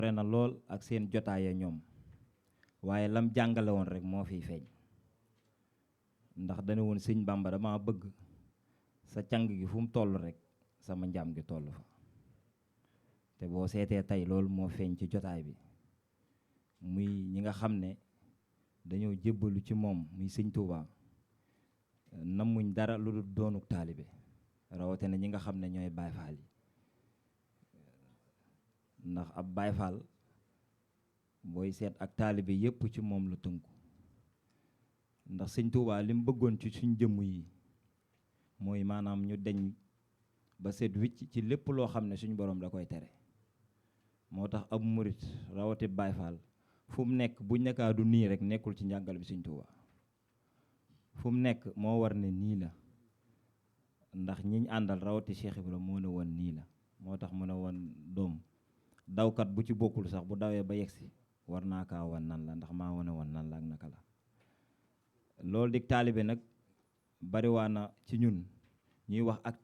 pare na lool ak seen jotaaya ñoom waaye lam jàngale woon rek moo fiy feeñ ndax dana woon sëñ Bàmba dama bëgg sa càng gi fu mu toll rek sama njaam gi toll fa te boo seetee tey loolu moo feeñ ci jotaay bi muy ñi nga xam ne dañoo jébbalu ci moom muy sëñ Touba namuñ dara lu dul doonuk taalibe rawatina ñi nga xam ne ñooy Baay Faal yi ndax ab Baay Faal booy seet ak taalibe yépp ci moom la tënku ndax sëñ Touba li mu bëggoon ci suñ jëmm yi mooy maanaam ñu deñ ba seet wicc ci lépp loo xam ne suñu borom da koy tere moo tax ab murit rawati Baay Faal fu mu nekk bu nekkaa du nii rek nekkul ci njàngal bi sëñ Touba fu mu nekk moo war ne nii la ndax ñiñ àndal rawati Cheikh Ibra moo ne woon nii la moo tax mu ne woon doom dawkat bu ci bokkul sax bu dawee ba yegsi war naa kaa wan nan la ndax maa wane woon nan la ak naka la loolu di taalibe nag bariwaa na ci ñun ñuy wax ak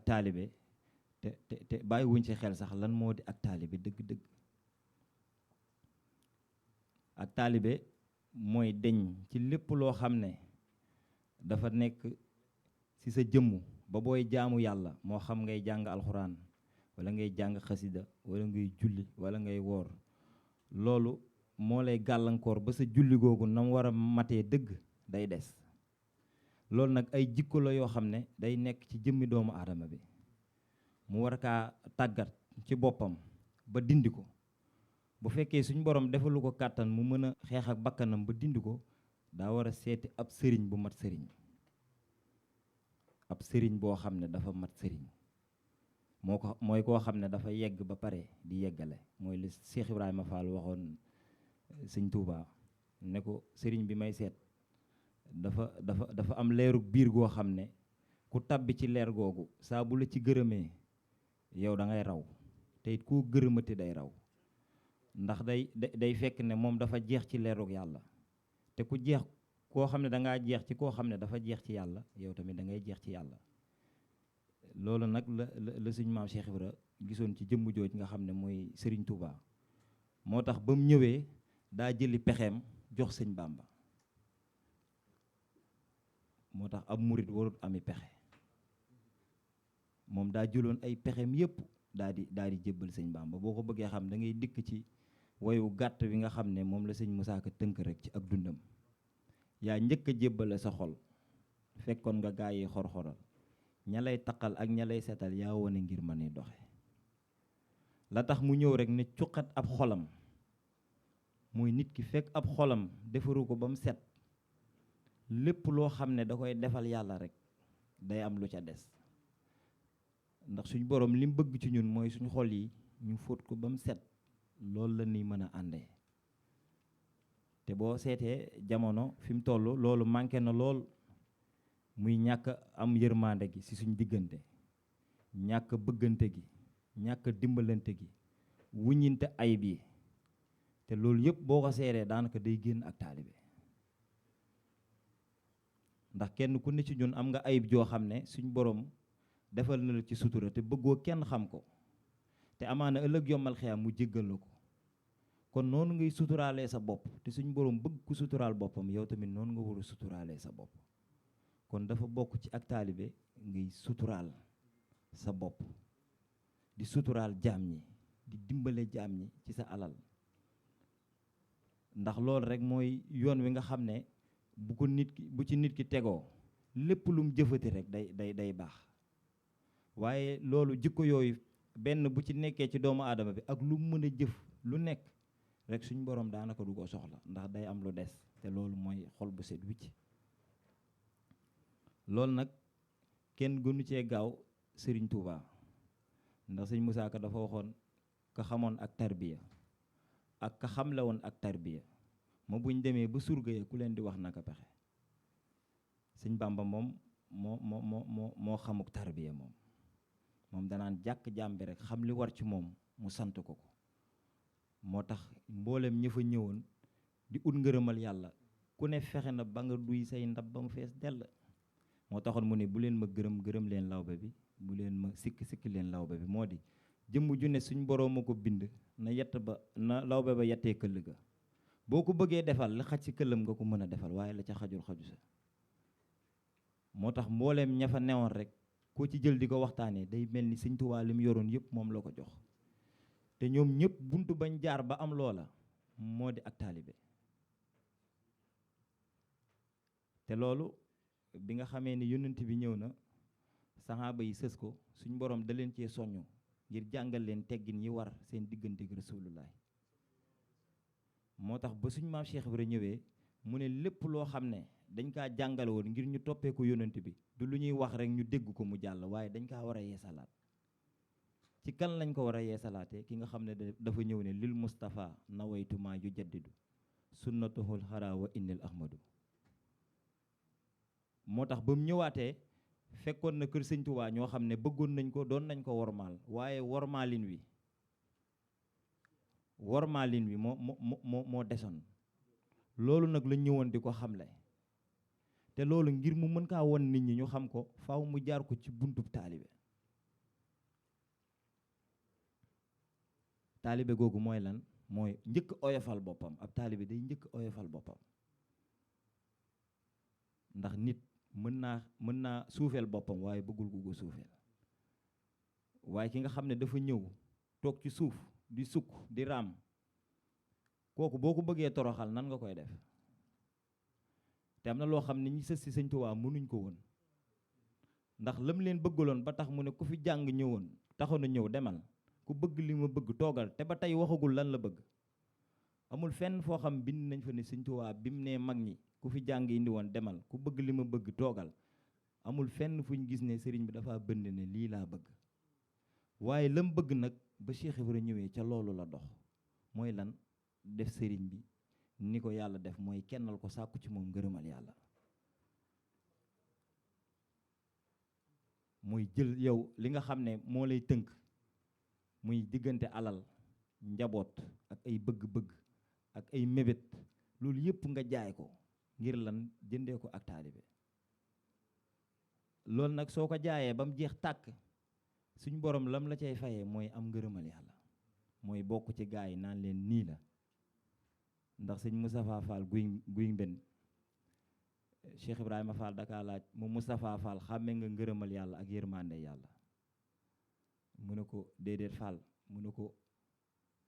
taalibe te bàyyi wuñ ci xel sax lan moo di ak taalibe dëgg-dëgg ak taalibe mooy deñ ci lépp loo xam ne dafa nekk ci sa jëmm ba booy jaamu yàlla moo xam ngay jàng alxuraan wala ngay jàng xasida wala ngay julli wala ngay woor loolu moo lay gàllankoor ba sa julli googu na mu war a matee dëgg day des loolu nag ay jikko la yoo xam ne day nekk ci jëmmi doomu aadama bi mu war kaa tàggat ci boppam ba dindi ko bu fekkee suñ borom defalu ko kàttan mu mën a xeex ak bakkanam ba dindi ko daa war a seeti ab sëriñ bu mat sëriñ ab sëriñ boo xam ne dafa mat sëriñ mooy koo xam ne dafa yegg ba pare di yeggale mooy li Cheikh Ibrahima Fall waxoon sëñ Touba ne ko sëriñ bi may seet dafa am leerug biir goo xam ne ku tabbi ci leer googu saa bu la ci gërëmee yow da ngay raw te it koo gërëmati day raw ndax day fekk ne moom dafa jeex ci leerug yàlla te ku jeex koo xam ne dangaa jeex ci koo xam ne dafa jeex ci yàlla yow tamit da ngay jeex ci yàlla loolu nag la suñ maam Cheikh Ibra gisoon ci jëmm jooj nga xam ne mooy Serigne Touba moo tax ba mu ñëwee daa jëli pexeem jox sëñ Bàmba moo tax ab murit warut ami pexe moom daa jëloon ay pexeem yépp daa di jébbal sëñ Bàmba boo ko bëggee xam da ngay dikk ci woyu gàtt wi nga xam ne moom la sëñ Musaa Ka tënk rek ci ak dundam yaa njëkk a jébbale sa xol fekkoon nga gaa yi xor-xoral ña lay taqal ak ña lay setal yaa wone ngir ma ni doxe la tax mu ñëw rek ne cuqat ab xolam mooy nit ki fekk ab xolam defaru ko ba mu set lépp loo xam ne da koy defal yàlla rek day am lu ca des ndax suñ borom li mu bëgg ci ñun mooy suñu xol yi ñu fóot ko ba mu set loolu la ñuy mën a àndee te boo seetee jamono fi mu toll loolu manqué na lool muy ñàkk am yërmande gi ci suñ diggante ñàkk bëggante gi ñàkk dimbalante gi wuññinte ayib yi te loolu yëpp boo ko seeree daanaka day génn ak taalibe ndax kenn ku ne ci ñun am nga ayib joo xam ne suñ borom defal na la ci sutura te bëggoo kenn xam ko te amaana ëllëg yombal xeyam mu jéggal la ko kon noonu ngay suturaalee sa bopp te suñ borom bëgg ku suturaal boppam yow tamit noonu nga war a suturaalee sa bopp kon dafa bokk ci ak taalibe ngay suturaal sa bopp di suturaal jaam ñi di dimbale jaam ñi ci sa alal ndax loolu rek mooy yoon wi nga xam ne bu ci nit ki tegoo lépp lu mu jëfati rek day baax waaye loolu jikko yooyu benn bu ci nekkee ci doomu aadama bi ak lu mu mën a jëf lu nekk rek suñ borom daanaka du ko soxla ndax day am lu des te loolu mooy xol bu set wicc loolu nag kenn gënu cee gaaw Serigne Touba ndax sëñ Musaa Ka dafa waxoon ka xamoon ak tarbiya ak ka xamle woon ak tarbiya ma buñ demee ba surga ya ku leen di wax naka pexe sëñ Bàmba moom moo xamuk tarbiya moom danaan jàkk jaam bi rek xam li war ci moom mu sant ko moo tax mboolem ña fa ñëwoon di ut ngërëmal yàlla ku ne fexe na ba nga duy say ndab ba mu fees dell moo taxoon mu ne bu leen ma gërëm leen lawbe bi bu leen ma sikk leen lawbe bi moo di jëmm ju ne suñ boroom a ko bind na yett ba na lawbe ba yettee këll ga boo ko bëggee defal la xaj ci këllam nga ko mën a defal waaye la ca xajul xaju sa moo tax mbooleem ña fa newoon rek koo ci jël di ko waxtaanee day mel ni Sëñ Tuubaa li mu yoroon yëpp moom la ko jox te ñoom ñëpp buntu bañ jaar ba am loola moo di ak taalibe te loolu bi nga xamee ni yonent bi ñëw na saxaaba yi sës ko suñ borom da leen cee soññu ngir jàngal leen teggin yi war seen diggante ak Rasulullaay moo tax ba suñ maam Cheikh Ibra ñëwee mu ne lépp loo xam ne dañ kaa jàngale woon ngir ñu toppee ko yonent bi du lu ñuy wax rek ñu dégg ko mu jàll waaye dañ kaa war a yeesalaat ci kan lañ ko war a yeesalaatee ki nga xam ne dafa ñëw ne lil Mustafa nawaytuma yu jaddidu sunnatuhul xara wa innil ahmadu moo tax ba mu ñëwaatee fekkoon na kër Sëñ Tuubaa ñoo xam ne bëggoon nañ ko doon nañ ko wormaal waaye wormaalin wi moo desoon loolu nag la ñëwoon di ko xamle te loolu ngir mu mën kaa won nit ñi ñu xam ko faaw mu jaar ko ci buntub taalibe googu mooy lan mooy njëkk oyofal boppam ab taalibe day njëkk oyofal boppam ndax nit mën naa suufeel boppam waaye bëggul ku ko suufeel waaye ki nga xam ne dafa ñëw toog ci suuf di sukk di raam kooku boo ko bëggee toroxal nan nga koy def te am na loo xam ne ñi sës si Sëñ Tuubaa mënuñ ko woon ndax lam leen bëggaloon ba tax mu ne ku fi jàng ñëwoon taxoon na ñëw demal ku bëgg li ma bëgg toogal te ba tey waxagul lan la bëgg amul fenn foo xam bind nañ fa ne Sëñ Tuubaa bi mu nee mag ñi ku fi jàng indi woon demal ku bëgg li ma bëgg toogal amul fenn fu ñu gis ne sëriñ bi dafa bënd ne lii laa bëgg waaye lam bëgg nag ba Cheikh Ibra ñëwee ca loolu la dox mooy lan def sëriñ bi ni ko yàlla def mooy kennal ko sàkku ci moom ngërëmal yàlla muy jël yow li nga xam ne moo lay tënk muy diggante alal njaboot ak ay bëgg-bëgg ak ay mébét loolu yëpp nga jaay ko ngir lan jëndee ko ak taalibe loolu nag soo ko jaayee ba mu jeex tàkk suñ borom lam la cay fayee mooy am ngërëmal yàlla mooy bokk ci gaa yi naan leen nii la ndax sëñ Moustapha Fall guy mbenn Cheikh Ibrahima Fall daka laaj mu Moustapha Fall xàmme nga ngërëmal yàlla ak yërmande yàlla mu ne ko déedéet Fall mu ne ko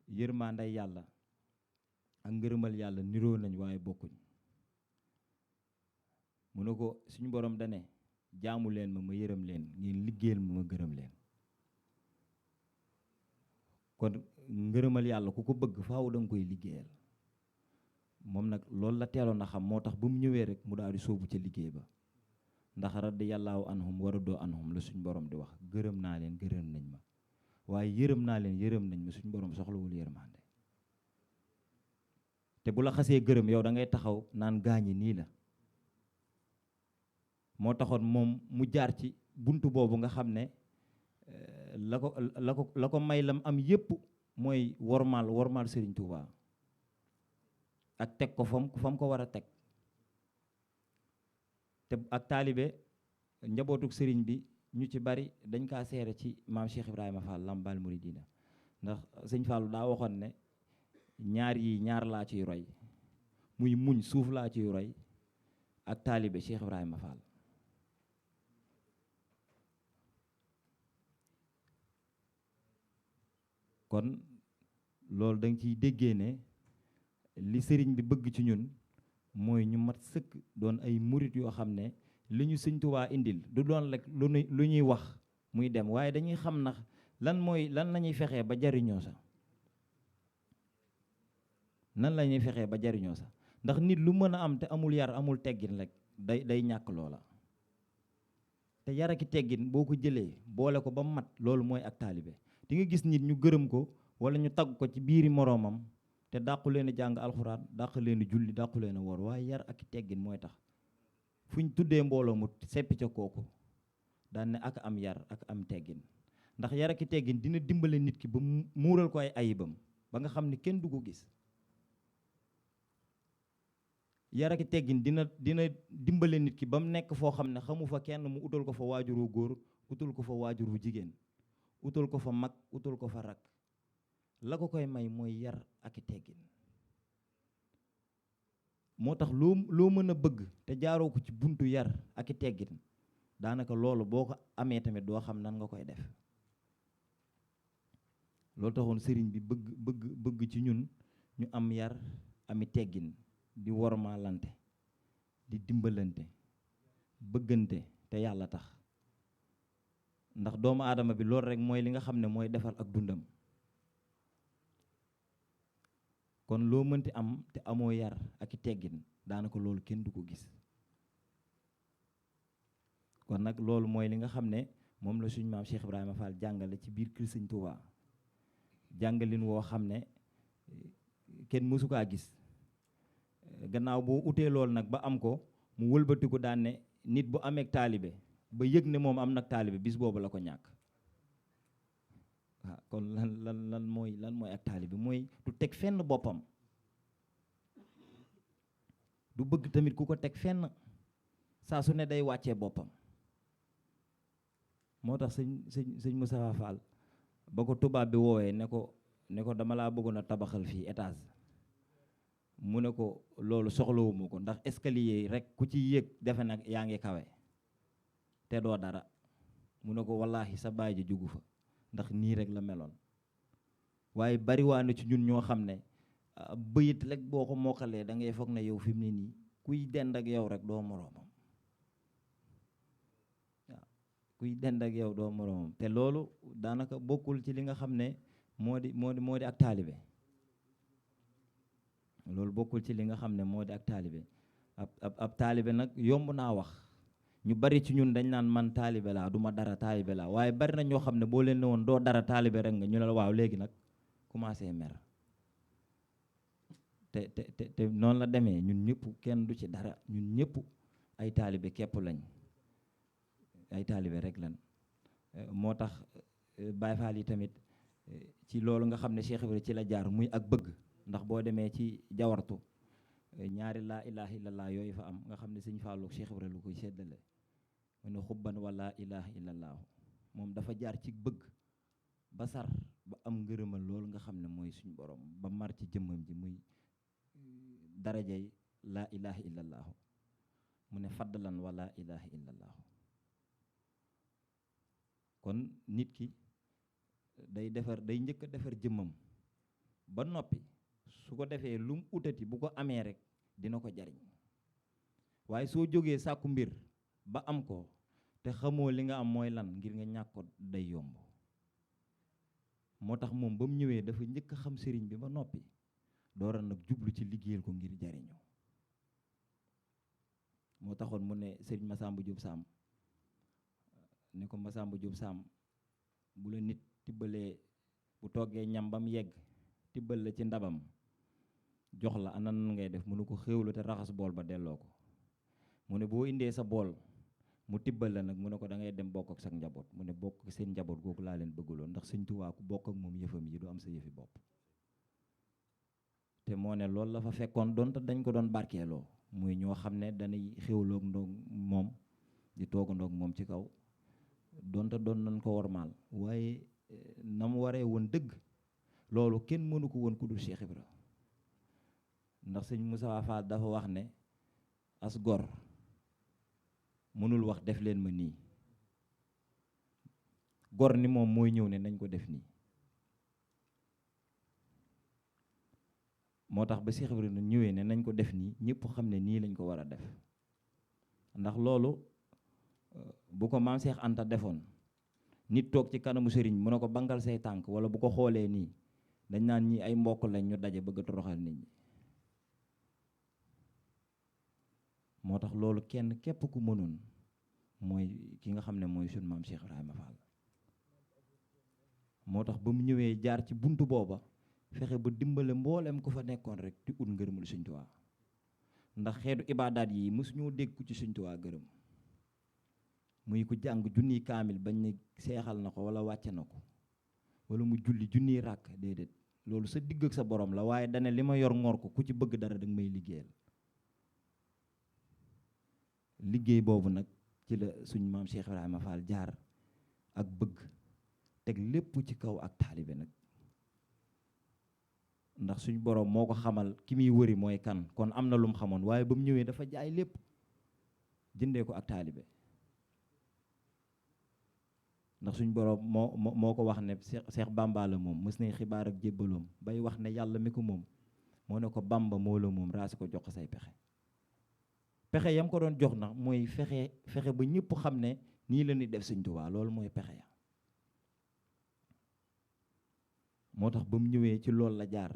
yërmande yàlla ak ngërëmal yàlla niroo nañ waaye bokkuñ mu ne ko suñu borom dane jaamu leen ma yërëm leen ngeen liggéeyal ma gërëm leen kon ngërëmal yàlla ku ko bëgg faaw da nga koy liggéeyal moom nag loolu la teeloon a xam moo tax ba mu ñëwee rek mu daal di sóobu ca liggéey ba ndax radiyallaahu anhum wa radu anhum la suñ borom di wax gërëm naa leen gërëm nañ ma waaye yërëm naa leen yërëm nañ ma suñ borom soxlawul yërmande te bu la xasee gërëm yow da ngay taxaw naan gaañi nii la moo taxoon moom mu jaar ci buntu boobu nga xam ne la ko may lam am yépp mooy wormaal Serigne Touba ak teg ko fam ko war a teg te ak taalibe njabootuk sëriñ bi ñu ci bari dañ kaa seere ci maam Cheikh Ibrahima Fall Lambaal Mouridina ndax sëñ Fallu daa waxoon ne ñaar laa ciy roy muy muñ suuf laa ciy roy ak taalibe Cheikh Ibrahima Fall kon loolu da nga ciy déggee ne li sëriñ bi bëgg ci ñun mooy ñu mat sëkk doon ay murit yoo xam ne li ñu Sëñ Tuubaa indil du doon rek lu ñuy wax muy dem waaye dañuy xam nax lan lañuy fexee ba jariñoo sa nan la ñuy fexee ba jariñoo sa ndax nit lu mën a am te amul yar amul teggin rek day ñàkk loola te yar ak teggin boo ko jëlee boole ko ba mat loolu mooy ak taalibe di nga gis nit ñu gërëm ko wala ñu tagg ko ci biiri moroomam te dàqu leen a jàng alxuraan dàq leen a julli dàqu leen a woor waaye yar ak teggin mooy tax fu ñu tuddee mbooloo mu seppi ca kooku daan ne ak am yar ak am teggin ndax yar ak teggin dina dimbale nit ki ba muural ko ay ayibam ba nga xam ne kenn du ko gis yar ak teggin dina dimbale nit ki ba mu nekk foo xam ne xamu fa kenn mu utal ko fa waajuru góor utal ko fa waajuru jigéen utul ko fa mag utul ko fa rak la ko koy may mooy yar ak i teggin. moo tax loo mën a bëgg te jaaroo ko ci buntu yar ak i teggin daanaka loolu boo ko amee tamit doo xam nan nga koy def. loolu taxoon sëriñ bi bëgg ci ñun ñu am yar ami teggin di wormaalante di dimbalante bëggante te yàlla tax ndax doomu aadama bi loolu rek mooy li nga xam ne mooy defar ak dundam. kon loo mënti am te amoo yar ak i teggin daanaka loolu kenn du ko gis. kon nag loolu mooy li nga xam ne moom la suñu maam Cheikh Ibrahima Fall jàngale ci biir kër Sëñ Tuubaa jàngalin woo xam ne kenn mësu kaa gis. gannaaw boo utee loolu nag ba am ko mu wëlbatiku daan ne nit bu ameek taalibe ba yëg ne moom am nag taalibe bis boobu la ko ñàkk. waaw kon lan mooy ak taalibe mooy du teg fenn boppam du bëgg tamit ku ko teg fenn saa su ne day wàccee boppam. moo tax sëñ Moustapha Fall ba ko tubaab bi woowee ne ko dama laa bëggoon a tabaxal fii étage mu ne ko loolu soxlawuma ko ndax escalier yi rek ku ci yéeg defe nag yaa ngi kawe te doo dara mu ne ko wallaahi sa baay ji jugu fa ndax nii rek la meloon. waaye bariwaa na ci ñun ñoo xam ne bëyit rek boo ko mokkalee da ngay foog ne yow fi mu ne nii kuy dend ak yow rek doo moroomam. waaw kuy dend ak yow doo moroomam te loolu daanaka bokkul ci li nga xam ne moo di ak taalibe. loolu bokkul ci li nga xam ne moo di ak taalibe. ab taalibe nag yomb naa wax ñu bari ci ñun dañ naan man taalibe laa du ma dara taalibe laa waaye bari na ñoo xam ne boo leen ne woon doo dara taalibe rek nga ñu ne la waaw léegi nag commencé mer. te noonu la demee ñun ñëpp kenn du ci dara ñun ñëpp ay taalibe képp lañ ay taalibe rek lañ. moo tax Baay Faal yi tamit ci loolu nga xam ne Cheikh Ibrahima ci la jaar muy ak bëgg ndax boo demee ci jawartu ñaari laa ilaha illallah yooyu fa am nga xam ne sëñ Fallou Cheikh Ibrahima lu koy seddale mu ne xubban wala ilaha illallah moom dafa jaar ci bëgg ba sar ba am ngërëmal loolu nga xam ne mooy suñu borom ba mar ci jëmmam ji muy darajay laa ilaha illallah mu ne faddalan wala ilaha illallah. kon nit ki day njëkk a defar jëmmam ba noppi su ko defee lu mu utati bu ko amee rek dina ko jariñ waaye soo jógee sàkku mbir ba am ko te xamoo li nga am mooy lan ngir nga ñàkk ko day yomb. moo tax moom ba mu ñëwee dafa njëkk a xam sëriñ bi ba noppi doora nag jublu ci liggéeyal ko ngir jariñu. moo taxoon mu ne sëriñ Massamba Diop Sam ne ko Massamba Diop Sam bu la nit tibbalee bu toggee ñam ba mu yegg tibbal la ci ndabam jox la ana nan ngay def mu ne ko xéwlu te raxas bool ba delloo ko. mu ne boo indee sa bool mu tibbal la nag mu ne ko da ngay dem bokk ak sa njaboot mu ne bokk ak seen njaboot googu laa leen bëggaloon ndax Sëñ Tuubaa ku bokk ak moom yëfam yi du am sa yëfi bopp. te moo ne loolu la fa fekkoon doon te dañ ko doon barkeeloo muy ñoo xam ne dañuy xéwloog ndoog moom di toogandoog moom ci kaw doonte doon nañ ko wormaal waaye na mu waree woon dëgg loolu kenn mënu ko woon ku dul Cheikh Ibra ndax sëñ Moussa Fall dafa wax ne as gor mënul wax def leen ma nii gor ni moom mooy ñëw ne nañ ko def nii. moo tax ba Cheikh Ibra ñëwee ne nañ ko def nii ñëpp xam ne nii lañ ko war a def ndax loolu bu ko maam Cheikh Anta defoon nit toog ci kanamu sëriñ mu ne ko bangal say tànk wala bu ko xoolee nii dañ naan ñi ay mbokk lañ ñu daje bëgg a toroxal nit ñi. moo tax loolu kenn képp ku mënoon mooy ki nga xam ne mooy sunu maam Cheikh Ibrahima Fall. moo tax ba mu ñëwee jaar ci buntu booba fexe ba dimbale mboolem ku fa nekkoon rek di ut ngërëmul Sëñ Tuubaa ndax xeetu ibaadaat yi mosuñoo dégg ku ci Sëñ Tuubaa gërëm muy ku jàng junniy kaamil bañ ne seexal na ko wala wàcce na ko wala mu julli junniy ràkk déedéet loolu sa digg ak sa borom la waaye dane li ma yor ngor ko ku ci bëgg dara danga may liggéeyal. liggéey boobu nag ci la suñ maam Cheikh Ibrahima Fall jaar ak bëgg teg lépp ci kaw ak taalibe nag, ndax suñ boroom moo ko xamal ki muy wëri mooy kan, kon am na lu mu xamoon, waaye ba mu ñëwee dafa jaay lépp jëndee ko ak taalibe. ndax suñ boroom moo ko wax ne Seex Bàmba la moom, mës nay xibaar ak jébbaloom bay wax ne yàlla mi ko moom moo ne ko Bàmba moo la moom, raasi ko jox ko say pexe. pexe yam ko doon jox na mooy fexe ba ñëpp xam ne nii la ñuy def Sëñ Tuubaa, loolu mooy pexe ya. moo tax ba mu ñëwee ci loolu la jaar,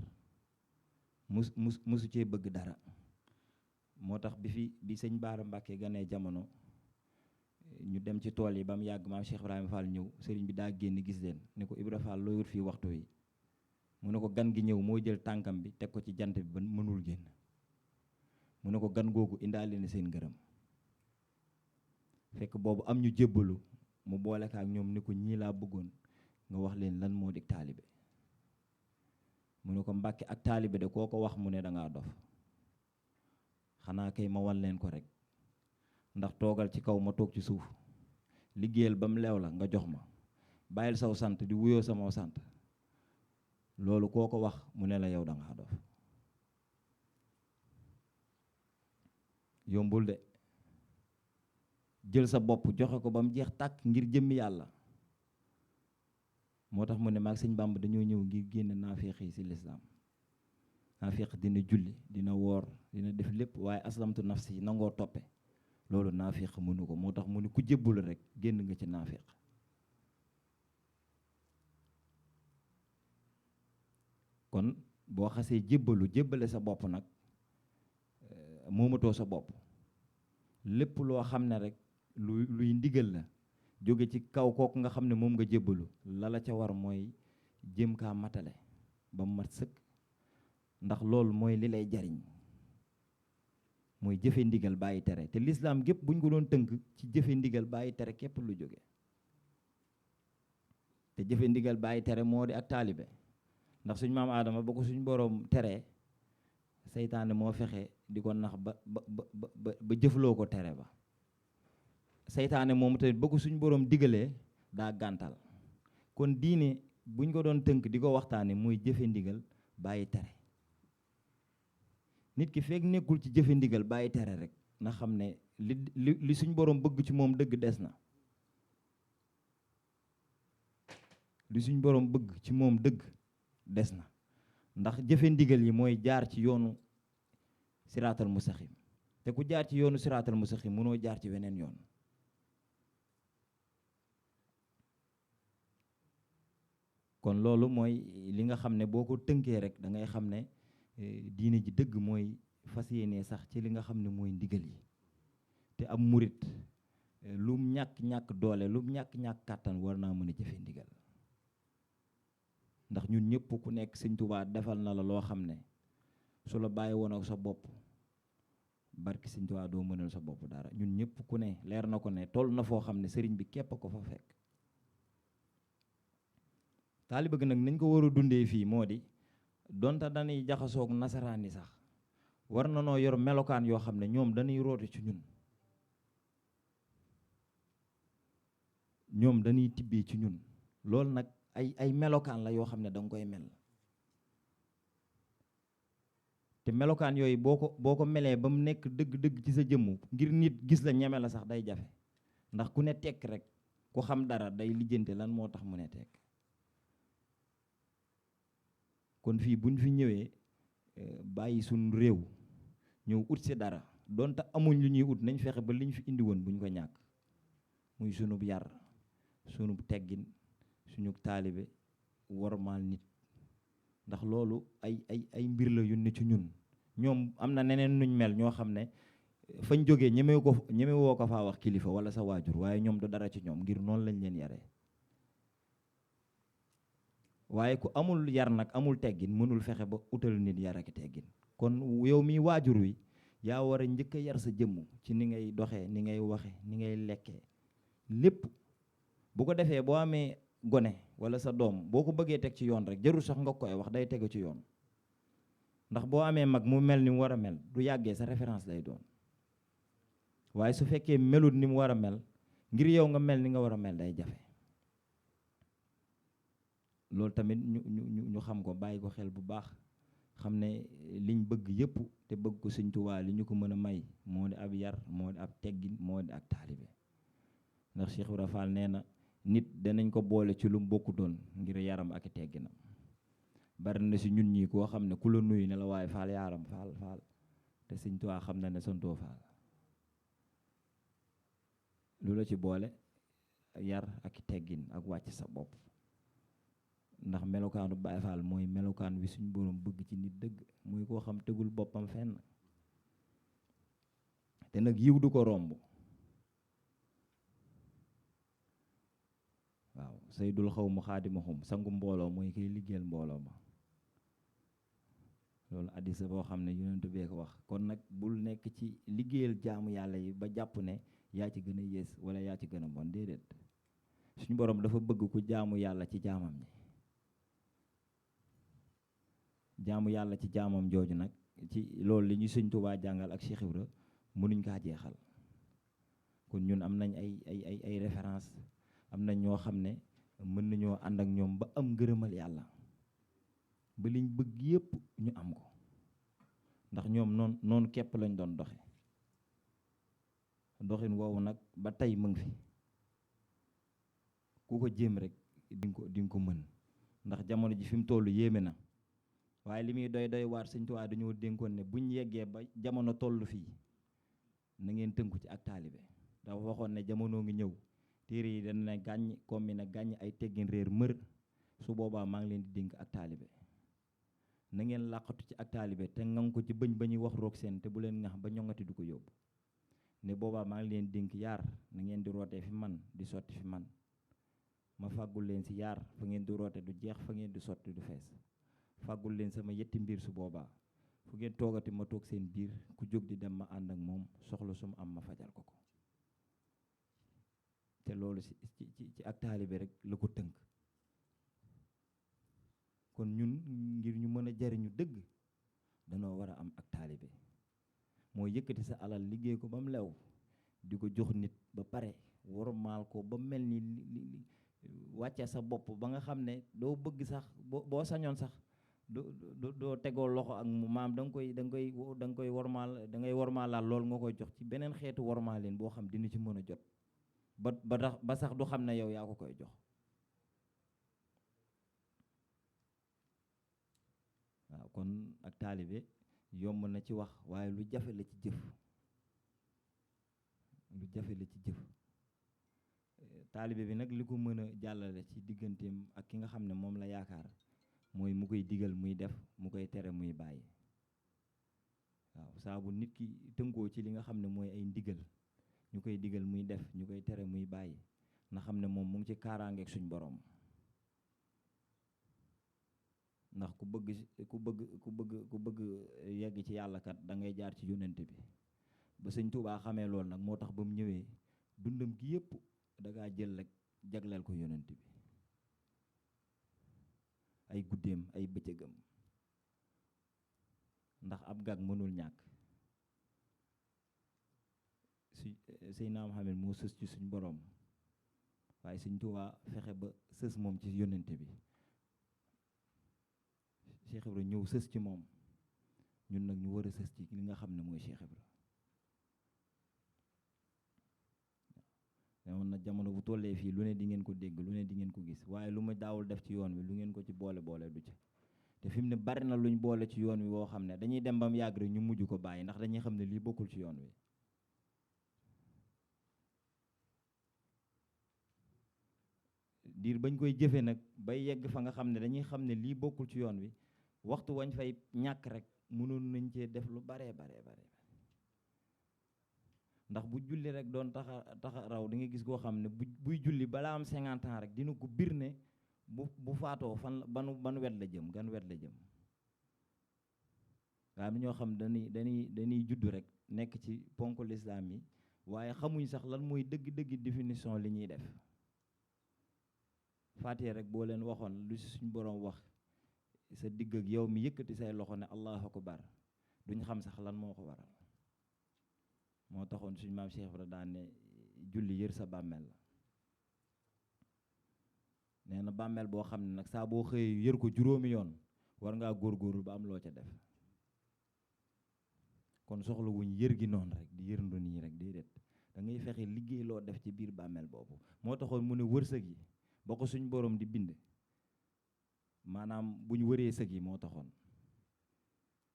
musu cee bëgg dara. moo tax bi sëñ Baara Mbàkke ganee jamono, ñu dem ci tool yi ba mu yàgg maam Cheikh Ibrahima Fall ñëw, sëriñ bi daa génn gis leen ni ko Ibra Fall looy wut fii waxtu wi. mu ne ko gan gi ñëw moo jël tànkam bi teg ko ci jant bi ba mënul génn. mu ne ko gan googu indaale na seen ngërëm. fekk boobu am ñu jébbalu, mu boole ko ak ñoom ni ko ñii laa bëggoon nga wax leen lan moo di taalibe. mu ne ko Mbàkke ak taalibe de koo ko wax mu ne dangaa dof. xanaa kay ma wan leen ko rek, ndax toogal ci kaw ma toog ci suuf, liggéeyal ba mu leew la nga jox ma, bàyyil saw sant di wuyoo sama sant, loolu koo ko wax mu ne la yow dangaa dof. yombul de, jël sa bopp joxe ko ba mu jeex tàkk ngir jëmmi yàlla. moo tax mu ne maag sëñ Bàmba dañoo ñëw ngir génne naafeeq yi ci lislaam. naafeeq dina julli, dina woor, dina def lépp, waaye aslamtu nafsi nangoo toppe, loolu naafeeq mënu ko. moo tax mu ne ku jébbalu rek génn nga ci naafeeq. kon boo xasee jébbale sa bopp nag, moomatoo sa bopp. lépp loo xam ne rek luy ndigal la jóge ci kaw kooku nga xam ne moom nga jébbalu, la ca war mooy jëm kaa matale ba mu mat sëkk, ndax loolu mooy li lay jariñ, mooy jëfe ndigal bàyyi tere. te lislaam gépp buñ ko doon tënk ci jëfe ndigal bàyyi tere képp lu jóge. te jëfe ndigal bàyyi tere moo di ak taalibe, ndax suñ maam Aadama ba ko suñ boroom teree, seytaane moo fexe di ko nax ba jëfloo ko tere ba. seytaane moomu tamit ba ko suñ boroom digalee daa gàntal. kon diine buñ ko doon tënk di ko waxtaane mooy jëfe ndigal bàyyi tere. nit ki fekk nekkul ci jëfe ndigal bàyyi tere rek na xam ne li suñ boroom bëgg ci moom dëgg des na. li suñ boroom bëgg ci moom dëgg des na, ndax jëfe ndigal yi mooy jaar ci yoonu siraatal mustaxim. te ku jaar ci yoonu siraatal mustaxim mënoo jaar ci weneen yoon. kon loolu mooy li nga xam ne boo ko tënkee rek da ngay xam ne diine ji dëgg mooy fas yéene sax ci li nga xam ne mooy ndigal yi. te am murit lum ñàkk-ñàkk doole, lum ñàkk-ñàkk kàttan war naa mën a jëfe ndigal. ndax ñun ñëpp ku nekk Sëñ Tuubaa defal na la loo xam ne su la bàyyi woon ak sa bopp, barki Sëñ Tuubaa doo mënal sa bopp dara. ñun ñëpp ku ne leer na ko ne toll na foo xam ne sëriñ bi képp a ko fa fekk. taalibe gi nag nañ ko war a dundee fii moo di, donte dañuy jaxasoog nasaraan yi sax, war na noo yor melokaan yoo xam ne ñoom dañuy roote ci ñun. ñoom dañuy tibbee ci ñun. loolu nag ay melokaan la yoo xam ne danga koy mel. te melokaan yooyu boo ko melee ba mu nekk dëgg-dëgg ci sa jëmm, ngir nit gis la ñeme la sax day jafe. ndax ku ne tekk rek ku xam dara day lijjante lan moo tax mu ne tekk. kon fii buñ fi ñëwee bàyyi suñ réew ñëw ut si dara, donte amuñ lu ñuy ut, nañ fexe ba liñ fi indi woon buñ ko ñàkk. muy sunub yar, sunub teggin, suñu taalibe, wormaal nit. ndax loolu ay mbir la yu ne ci ñun. ñoom am na neneen nuñ mel ñoo xam ne fañ jógee ñemewoo ko faa wax kilifa wala sa waajur, waaye ñoom du dara ci ñoom ngir noonu lañ leen yaree. waaye ku amul yar nag amul teggin mënul fexe ba utal nit yar ak teggin. kon yow mi waajur wi yaa war a njëkk a yar sa jëmm ci ni ngay doxee, ni ngay waxe, ni ngay lekkee lépp. bu ko defee boo amee gone wala sa doom boo ko bëggee teg ci yoon rek jarul sax nga koy wax, day tegu ci yoon. ndax boo amee mag mu mel ni mu war a mel, du yàggee sa référence lay doon. waaye su fekkee melut ni mu war a mel, ngir yow nga mel ni nga war a mel day jafe. loolu tamit ñu xam ko bàyyi ko xel bu baax xam ne liñ bëgg yëpp te bëgg ko Sëñ Tuubaa li ñu ko mën a may moo di ab yar moo di ab teggin moo di ak taalibe ndax Cheikh Ibra Fall nee na nit danañ ko boole ci lu mu bokkutoon ngir yaram ak tegginam bari na si ñun ñi koo xam ne ku la nuyu ne la waaye Fall yaaram Fall te Sëñ Tuubaa xam na ne santoo Fall lu la ci boole yar ak teggin ak wàcc sa bopp ndax melokaanu Baay Faal mooy melokaan wi suñ borom bëgg ci nit dëgg muy koo xam tegul boppam fenn te nag yiw du ko romb waaw saydul xaw mu xaadimahum sangu mbooloo mooy kiy liggéeyal mbooloo ma loolu addisa boo xam ne yonent bee ko wax kon nag bul nekk ci liggéeyal jaamu yàlla yi ba jàpp ne yaa ci gën a yées wala yaa ci gën a bon déedéet suñu borom dafa bëgg ku jaamu yàlla ci jaamam ñi jaamu yàlla ci jaamam jooju nag ci loolu li ñu Sëñ Tuubaa jàngal ak Cheikh Ibra mënuñ kaa jeexal kon ñun am nañ ay référence am nañ ñoo xam ne mën nañoo ànd ak ñoom ba am ngërëmal yàlla ba liñ bëgg yépp ñu am ko ndax ñoom noonu képp lañ doon doxe doxin woowu nag ba tey mu ngi fi ku ko jéem rek di nga ko mën ndax jamono ji fi mu toll yéeme na waaye li muy doy waar Sëñ Tuubaa dañoo dénkoon ne buñ yeggee ba jamono toll fii na ngeen tënku ci ak taalibe dafa waxoon ne jamono ngi ñëw téere yi dana ne gàññ comme mi na gàññ ay teggin réer mër su boobaa maa ngi leen di dénk ak taalibe na ngeen làqatu ci ak taalibe te ngang ko ci bëñ ba ñuy wax roog seen te bu leen ngax ba ñoŋati du ko yóbbu ne boobaa maa ngi leen dénk yaar na ngeen di rootee fi man di sotti fi man ma fàggul leen si yaar fa ngeen di roote du jeex fa ngeen di sotti du fees fàggul leen sama yetti mbir su boobaa fu ngeen toogati ma toog seen biir ku jóg di dem ma ànd ak moom soxla su mu am ma fajal ko ko te loolu ci ak taalibe rek la ko tënk kon ñun ngir ñu mën a jariñu dëgg danoo war a am ak taalibe moo yëkkati sa alal liggéey ko ba mu lew di ko jox nit ba pare wormaal ko ba mel ni wàcce sa bopp ba nga xam ne doo bëgg sax boo sañoon sax doo tegoo loxo ak mu maam da nga koy wormaal da ngay wormaalaal loolu nga koy jox ci beneen xeetu wormaaleen boo xam dina ci mën a jot ba sax du xam ne yow yaa ko koy jox waaw kon ak taalibe yomb na ci wax waaye lu jafe la ci jëf lu jafe la ci jëf taalibe bi nag li ko mën a jàllale ci digganteem ak ki nga xam ne moom la yaakaar mooy mu koy digal muy def mu koy tere muy bàyyi waaw saa bu nit ki tënkoo ci li nga xam ne mooy ay ndigal ñu koy digal muy def ñu koy tere muy bàyyi na xam ne moom mu ngi ci kaaraangeeg suñ borom ndax ku bëgg yegg ci yàlla kat da ngay jaar ci yonent bi ba Sëñ Tuubaa xamee loolu nag moo tax ba mu ñëwee dundam gi yëpp da ngaa jël rek jagleel ko yonent bi ay guddeem ay bëccëgam ndax ab gag mënul ñàkk Seydina Muhammad moo sës ci suñ borom waaye Sëñ Tuubaa fexe ba sës moom ci yonent bi Cheikh Ibra ñëw sës ci moom ñun nag ñu war a sës ci li nga xam ne mooy Cheikh Ibra newoon na jamono bu tollee fii lu ne di ngeen ko dégg lu ne di ngeen ko gis waaye lu ma daawul def ci yoon wi lu ngeen ko ci boole du ca te fi mu ne bari na luñ boole ci yoon wi woo xam ne dañuy dem ba mu yàgg rek ñu mujj ko bàyyi ndax dañuy xam ne lii bokkul ci yoon wi diir bañ koy jëfe nag bay yegg fa nga xam ne dañuy xam ne lii bokkul ci yoon wi waxtu wañ fay ñàkk rek mënoon nañ cee def lu bare ndax bu julli rek doon taxa raw di nga gis koo xam ne buy julli balaa am 50 ans rek dina ko bir ne bu faatoo fan ban wet la jëm gan wet la jëm waaye am ñoo xam dañuy judd rek nekk ci ponk lislaam yi waaye xamuñ sax lan mooy dëgg-dëgg définition li ñuy def faatee rek boo leen waxoon lu si suñ boroom wax sa digg ak yow mi yëkkati say loxo ne allahu akbar duñ xam sax lan moo ko waral moo taxoon suñ maam Cheikh Ibra daan ne julli yër sa bàmmeel la nee na bàmmeel boo xam ne nag saa boo xëyee yër ko juróomi yoon war ngaa góorgóorlu ba am loo ca def kon soxla wuñ yër gi noonu rek di yërndu nii rek déedéet da ngay fexe liggéey loo def ci biir bàmmeel boobu moo taxoon mu ne wër sëg yi ba ko suñ borom di bind maanaam bu ñu wëree sëg yi moo taxoon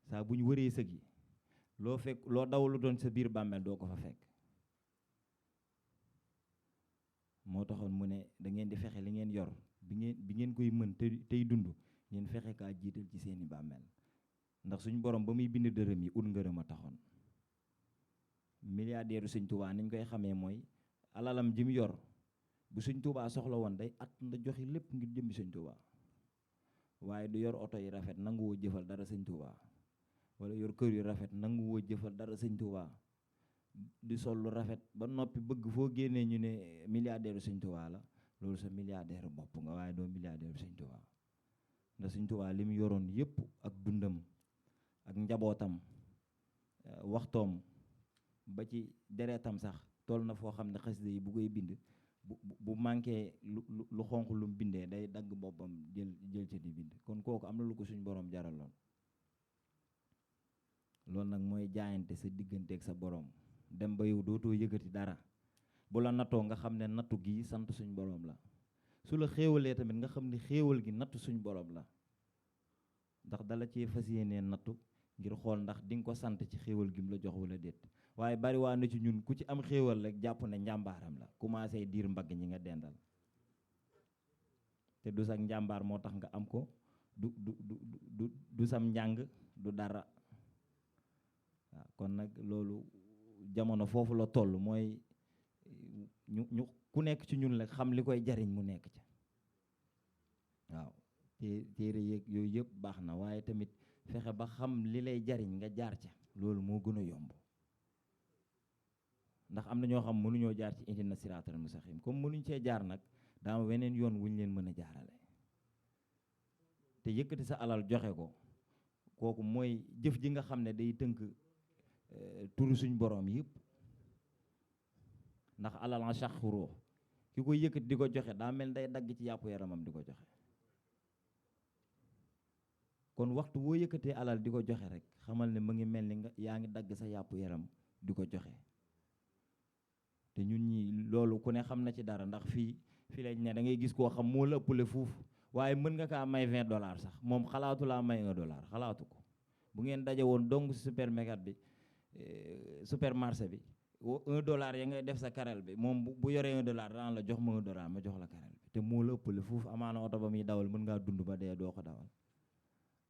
saa bu ñu wëree sëg yi loo fekk loo dawalu doon sa biir bàmmeel doo ko fa fekk moo taxoon mu ne da ngeen di fexe li ngeen yor bi ngeen koy mën tey dund ngeen fexe kaa jiital ci seeni bàmmeel ndax suñ borom ba muy bind dërëm yi ut ngërëm a taxoon milliardaire Sëñ Tuubaa niñ koy xamee mooy alalam ji mu yor bu Sëñ Tuubaa soxla woon day at nda joxe lépp ngir jëmbi Sëñ Tuubaa waaye du yor oto yi rafet nangu woo jëfal dara Sëñ Tuubaa wala yor kër yu rafet nangu woo jëfal dara Sëñ Tuubaa di sol lu rafet ba noppi bëgg foo génnee ñu ne milliardaire Sëñ Tuubaa la loolu sa milliardaire bopp nga waaye doo milliardaire Sëñ Tuubaa ndax Sëñ Tuubaa li mu yoroon yëpp ak dundam ak njabootam waxtoom ba ci deretam sax toll na foo xam ne xasida yi bu koy bind bu manqué lu xonq lu mu bindee day dagg boppam jël ca di bind kon kooku am na lu ko suñ borom jaraloon loolu nag mooy jaayante sa digganteeg sa borom dem ba yow dootoo yëgati dara bu la nattoo nga xam ne nattu gi sant suñ borom la su la xéewalee tamit nga xam ne xéewal gi nattu suñ borom la ndax dala cee fas yéenee nattu ngir xool ndax di nga ko sant ci xéewal gi mu la jox wala déet waaye bari waa na ci ñun ku ci am xéewal rek jàpp ne njàmbaaram la commencé diir mbagg ñi nga dendal te du sax njàmbaar moo tax nga am ko du sam njàng du dara waaw kon nag loolu jamono foofu la toll mooy ñu ku nekk ci ñun rek xam li koy jariñ mu nekk ca waaw téere yeeg yooyu yëpp baax na waaye tamit fexe ba xam li lay jariñ nga jaar ca loolu moo gën a yomb ndax am na ñoo xam mënuñoo jaar ci ihdina siraatal mustaqiim comme mënuñ cee jaar nag daa am weneen yoon wuñ leen mën a jaarale te yëkkati sa alal joxe ko kooku mooy jëf ji nga xam ne day tënk turu suñ boroom yëpp ndax alal en chaque ruux ki koy yëkkati di ko joxe daa mel day dagg ci yàpp yaramam di ko joxe kon waxtu boo yëkkatee alal di ko joxe rek xamal ne mu ngi mel ni nga yaa ngi dagg sa yàpp yaram di ko joxe te ñun ñi loolu ku ne xam na ci dara ndax fii lañ ne da ngay gis koo xam moo la ëppale fuuf waaye mën nga kaa may $20 sax moom xalaatu laa may $1 xalaatu ko bu ngeen daje woon dong si supermarché bi supermarché bi $1 ya ngay def sa karel bi moom bu yoree $1 daan la jox ma $1 ma jox la karel bi te moo la ëppale fuuf amaana oto ba muy dawal mën ngaa dund ba dee doo ko dawal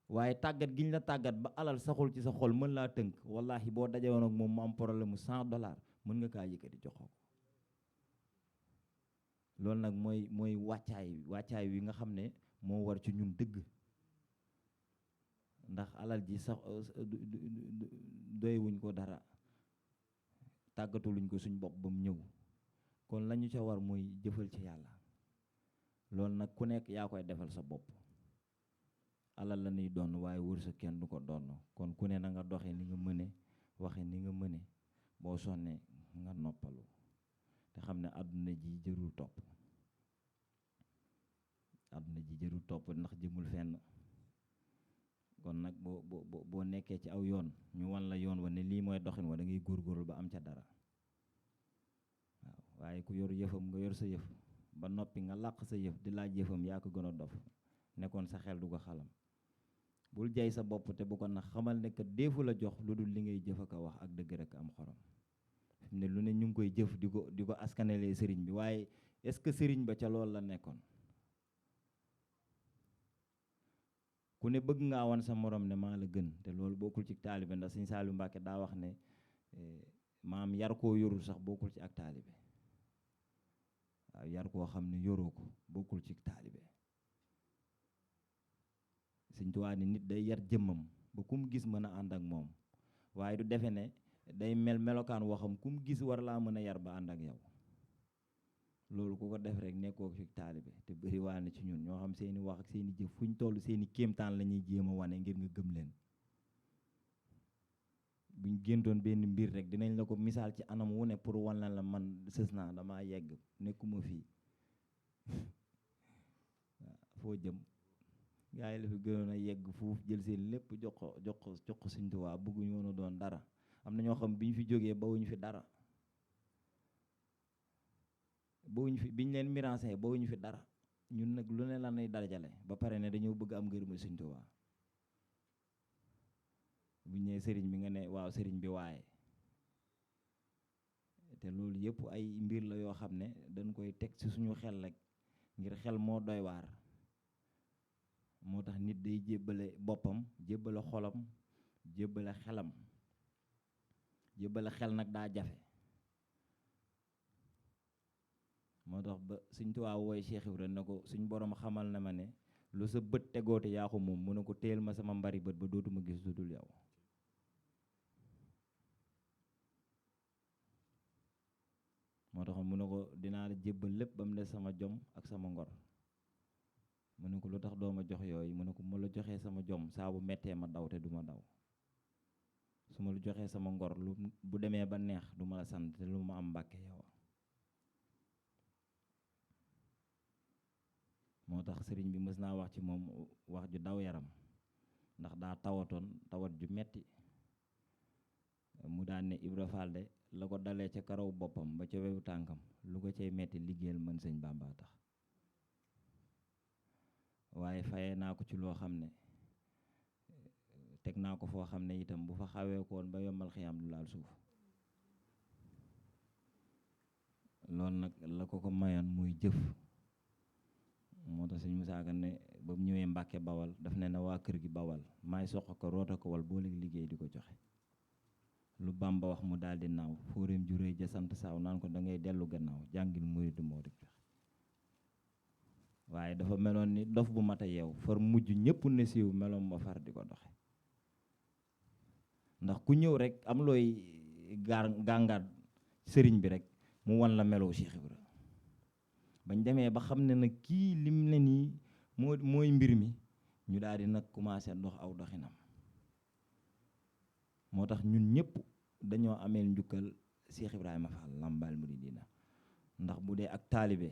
waaye tàggat giñ la tàggat ba alal saxul ci sa xol mën laa tënk wallahi boo daje woon ak moom mu am problème mu $100 mën nga kaa yëkkati jox ko loolu nag mooy wàccaay wi nga xam ne moo war ci ñun dëgg ndax alal ji sax doy wuñ ko dara tàggatuluñ ko suñ bopp ba mu ñëw kon la ñu ca war mooy jëfal ci yàlla loolu nag ku nekk yaa koy defal sa bopp alal la ñuy doon waaye wërsëg kenn du ko doon kon ku ne na nga doxe ni nga mëne waxe ni nga mëne boo sonnee nga noppalu te xam ne àdduna ji jërul topp ndax jëmul fenn kon nag boo nekkee ci aw yoon ñu wan la yoon wa ne lii mooy doxin wa da ngay góorgóorlu ba am ca dara waaw waaye ku yor yëfam nga yor sa yëf ba noppi nga làq sa yëf di laaj yëfam yaa ko gën a dof nekkoon sa xel du ko xalam bul jay sa bopp te bu ko nax xamal ne que deefu la jox lu dul li ngay jëf ak a wax ak dëgg rek am xorom fi mu ne lu ne ñu ngi koy jëf di ko askanelee sëriñ bi waaye est-ce que sëriñ ba ca loolu la nekkoon ku ne bëgg ngaa wan sa morom ne maa la gën te loolu bokkul ci taalibe ndax Sëñ Saliou Mbacke daa wax ne maam yar koo yorul sax bokkul ci ak taalibe waaw yar koo xam ne yoroo ko bokkul ci taalibe Sëñ Tuubaa ne nit day yar jëmmam ba ku mu gis mën a ànd ak moom waaye du defe ne day melokaan waxam ku mu gis war laa mën a yar ba ànd ak yow loolu ku ko def rek nekkoo ci taalibe te bëri waa na ci ñun ñoo xam seeni wax ak seeni jëf fu ñu toll seeni kéemtaan la ñuy jéem a wane ngir nga gëm leen buñ géntoon benn mbir rek dinañ la ko misaal ci anam wu ne pour wan la man sës naa damaa yegg nekkuma fii foo jëm gaa yi la fi gënoon a yegg fuuf jël seen lépp jox ko Sëñ Tuubaa bëgguñu woon a doon dara. am na ñoo xam bi ñu fi jógee bawuñu fi dara biñ leen mirancé bawuñu fi dara ñun nag lu ne lan lay darajale ba pare ne dañoo bëgg am ngërëmu Sëñ Tuubaa buñ nee sëriñ bi nga ne waaw sëriñ bi waaye te loolu yëpp ay mbir la yoo xam ne dañ koy teg ci suñu xel rek ngir xel moo doy waar moo tax nit day jébbale boppam jébbale xolam jébbale xelam jébbale xel nag daa jafe moo tax ba Sëñ Tuubaa wooy Cheikh Ibrahima ne ko suñ borom xamal na ma ne lu sa bët tegoote yaa ko moom mu ne ko téel ma sama mbari bët ba dootuma gis lu dul yow moo tax mu ne ko dinaa la jébbal lépp ba mu des sama jom ak sama ngor mu ne ko lu tax doo ma jox yooyu mu ne ko ma la joxee sama jom saa bu mettee ma daw te du ma daw su ma la joxee sama ngor lu bu demee ba neex du ma la sant te lu ma am mbàkke yow moo tax sëriñ bi mës naa wax ci moom wax ju daw yaram ndax daa tawatoon tawat ju metti mu daan ne Ibra Fall de la ko dalee ca karaw boppam ba ca wewu tànkam lu ko cay metti liggéeyal man sëñ Bàmba tax waaye fayee naa ko ci loo xam ne teg naa ko foo xam ne itam bu fa xawee koon ba yombal xiyam du laal suuf loolu nag la ko mayoon muy jëf moo tax sëñ Musaa Ka ne ba mu ñëwee Mbàkke Bawal daf ne na waa kër gi Bawal maay soq ko roota ko wal boo léegi liggéey di ko joxe lu Bàmba wax mu daal di naaw fóoréem ju réy ja sant saaw naan ko da ngay dellu gannaaw jàngil muridu moo di waaye dafa meloon ni dof bu mat a yeew far mujj ñëpp ne siiw meloom ma far di ko doxe ndax ku ñëw rek am looy gàngaat sëriñ bi rek mu wan la meloo Cheikh Ibra bañ demee ba xam ne nag kii lim ne nii mooy mbir mi ñu daal di nag commencé dox aw doxinam moo tax ñun ñëpp dañoo ameel njukkal Cheikh Ibrahima Fall Lambaal Mouridina ndax bu dee ak taalibe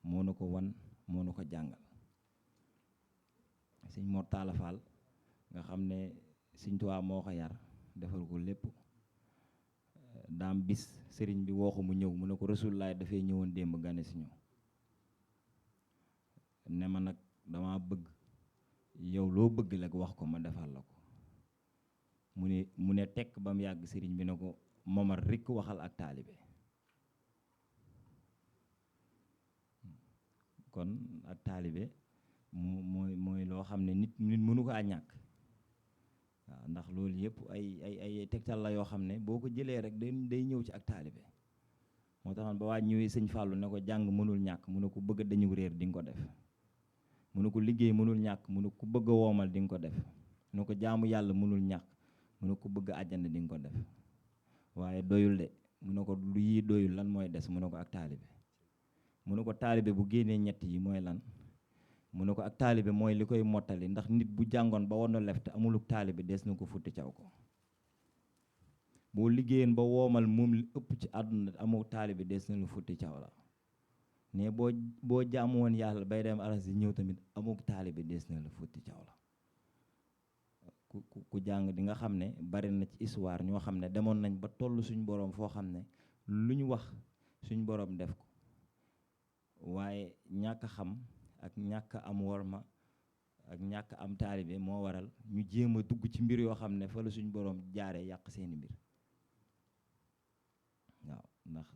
moo na ko wan moo na ko jàngal sëñ Mor Talla Fall nga xam ne Sëñ Tuubaa moo ko yar defal ko lépp daam bis sëriñ bi woo ko mu ñëw mu ne ko Rasulullaay dafay ñëwoon démb gane si ñëw ne ma nag dama bëgg yow loo bëgg rek wax ko ma defal la ko mu ne tekk ba mu yàgg sëriñ bi ne ko momar rikk waxal ak taalibe kon ak taalibe mooy loo xam ne nit mënu ko a ñàkk waaw ndax loolu yëpp ay tegtal la yoo xam ne boo ko jëlee rek day ñëw ci ak taalibe moo taxoon ba waa ñëwee sëñ Fallou ne ko jàng mënul ñàkk mu ne ko bëgg dañu réer di nga ko def mu ne ko liggéey mënul ñàkk mu ne ko bëgg a woomal di nga ko def mu ne ko jaamu yàlla mënul ñàkk mu ne ko bëgg àjjana di nga ko def waaye doyul de mu ne ko lu yii doyul lan mooy des mu ne ko ak taalibe mu ne ko taalibe bu génnee ñett yi mooy lan mu ne ko ak taalibe mooy li koy mottali ndax nit bu jàngoon ba woon lef te amuluk taalibe des na ko futti caw ko boo liggéeyeen ba woomal moom li ëpp ci àdduna amoo taalibe des na lu futti caw la ne boo jaamu woon yàlla bay dem aras yi ñëw tamit amuk taalibe des na la futti caw la ku jàng di nga xam ne bari na ci histoire ñoo xam ne demoon nañ ba toll suñ boroom foo xam ne lu ñu wax suñ boroom def ko waaye ñàkk xam ak ñàkk am worma ak ñàkk am taalibe moo waral ñu jéem a dugg ci mbir yoo xam ne fa la suñ boroom jaaree yàq seeni mbir waaw ndax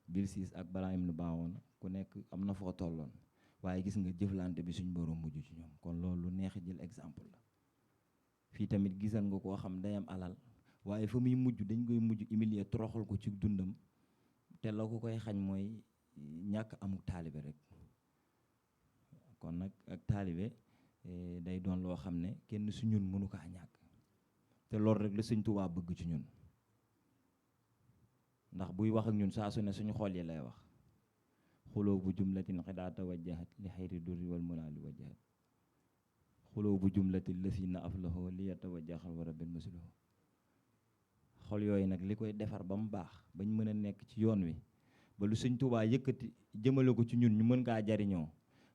Bilsis ak Balaam ibn Baawoon ku nekk am na foo tolloon waaye gis nga jëflante bi suñ boroom mujj ci ñoom kon loolu lu neex jël exemple la fii tamit gisan nga koo xam day am alal waaye fa muy mujj dañ koy mujj humilier toroxal ko ci dundam te la ko koy xañ mooy ñàkk amuk taalibe rek kon nag ak taalibe day doon loo xam ne kenn su ñun mënu kaa ñàkk te loolu rek la Sëñ Tuubaa bëgg ci ñun ndax buy wax ak ñun saa su ne suñu xool yi lay wax xuloo bu jumlatin xidaa tawajjahat li xayri durri wal munaali wajjahat xuloo bu jumlati lësina aflahu li yatawajjaxal wa rabbil muslihu xol yooyu nag li koy defar ba mu baax bañ mën a nekk ci yoon wi ba lu Sëñ Tuubaa yëkkati jëmale ko ci ñun ñu mën kaa jariñoo